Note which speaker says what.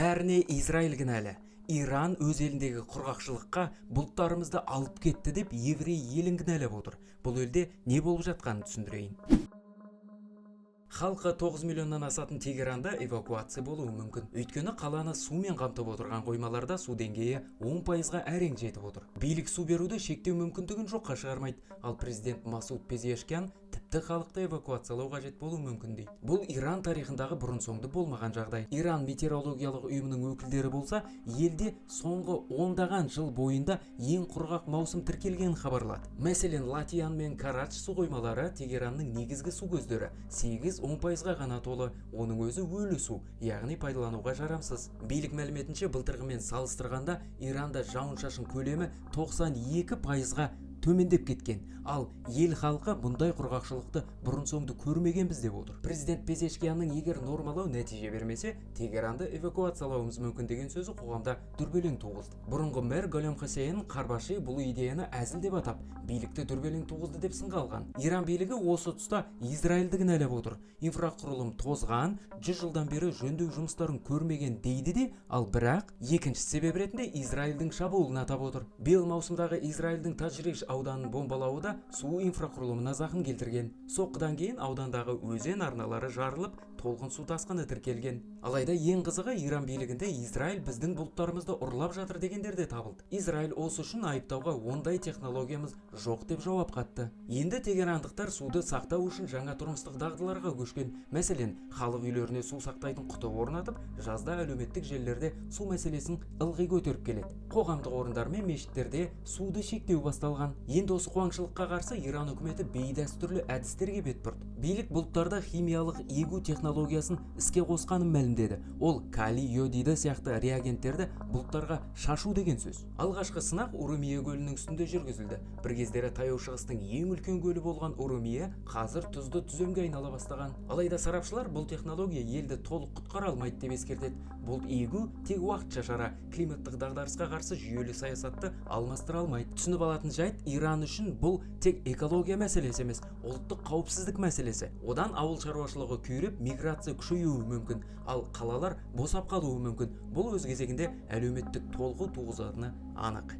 Speaker 1: Бәріне Израиль кінәлі. Иран өз еліндегі құрғақшылыққа бұлттарымызды алып кетті деп еврей елін кінәлап отыр. Бұл елде не болып жатқанын түсіндірейін. Халқы 9 миллионнан асатын Тегеранда эвакуация болуы мүмкін. Өйткені қаланы сумен қамтып отырған қоймаларда су деңгейі 10%-ға әрең жетіп отыр. Билік су беруді шектеу мүмкіндігін жоққа шығармайды. Ал президент Масуд Пезешкиан тіпті халықты эвакуациялау қажет болуы мүмкін дейді. Бұл Иран тарихындағы бұрын соңды болмаған жағдай. Иран метеорологиялық ұйымының өкілдері болса, елде соңғы ондаған жыл бойында ең құрғақ маусым тіркелгенін хабарлады. Мәселен, Латиян мен Карадж су қоймалары, Тегеранның негізгі су көздері, 8-10%-ға ғана толы. Оның өзі өлі су, яғни пайдалануға жарамсыз. Билік мәліметінше, былтырғымен салыстырғанда Иранда жауын-шашын көлемі 92%-ға төмендеп кеткен. Ал ел халқы бұндай құрғақшылықты бұрын соңды көрмегенбіз деп отыр. Президент Пезешкиянның егер нормалау нәтиже бермесе, Тегеранды эвакуациялауымыз мүмкін деген сөзі қоғамда дүрбелең туғызды. Бұрынғы мэр Голям Қарбаши бұл идеяны әзіл деп атап, билікті дүрбелең туғызды деп сынға алған. Иран билігі осы тұста Израильді кінәлап отыр. Инфрақұрылым тозған, 100 жылдан бері жөндеу жұмыстарын көрмеген дейді де, ал бірақ екінші себеп ретінде Израильдің шабуылын атап отыр. Биыл маусымдағы Израильдің Таджриш ауданын бомбалауы да су инфрақұрылымына зақым келтірген. Соққыдан кейін аудандағы өзен арналары жарылып, толқын су тасқыны тіркелген. Алайда ең қызығы, Иран билігінде Израиль біздің бұлттарымызды ұрлап жатыр дегендер де табылды. Израиль осы үшін айыптауға ондай технологиямыз жоқ деп жауап қатты. Енді тегерандықтар суды сақтау үшін жаңа тұрмыстық дағдыларға көшкен. Мәселен, халық үйлеріне су сақтайтын құты орнатып, жазда әлеуметтік желілерде су мәселесін ылғи көтеріп келеді. Қоғамдық орындар мен мешіттерде суды шектеу басталған. Енді осы қуаңшылыққа қарсы Иран үкіметі бейдәстүрлі әдістерге бет бұрды. Билік бұлттарда химиялық егу технологиясын іске қосқанын мәлімдеді. Ол калий йодиді сияқты реагенттерді бұлттарға шашу деген сөз. Алғашқы сынақ Урумия көлінің үстінде жүргізілді. Бір кездері Таяу Шығыстың ең үлкен көлі болған Урумия қазір тұзды түземге айнала бастаған. Алайда сарапшылар бұл технология елді толық құтқара алмайды деп ескертеді. Бұлт егу тек уақытша шара, климаттық дағдарысқа қарсы жүйелі саясатты алмастыра алмайды. Түсініп алатын жайт: Иран үшін бұл тек экология мәселесі емес, ұлттық қауіпсіздік мәселесі. Одан ауыл шаруашылығы күйреп, миграция күшеюі мүмкін, ал қалалар босап қалуы мүмкін. Бұл өз кезегінде әлеуметтік толқу туғызатыны анық.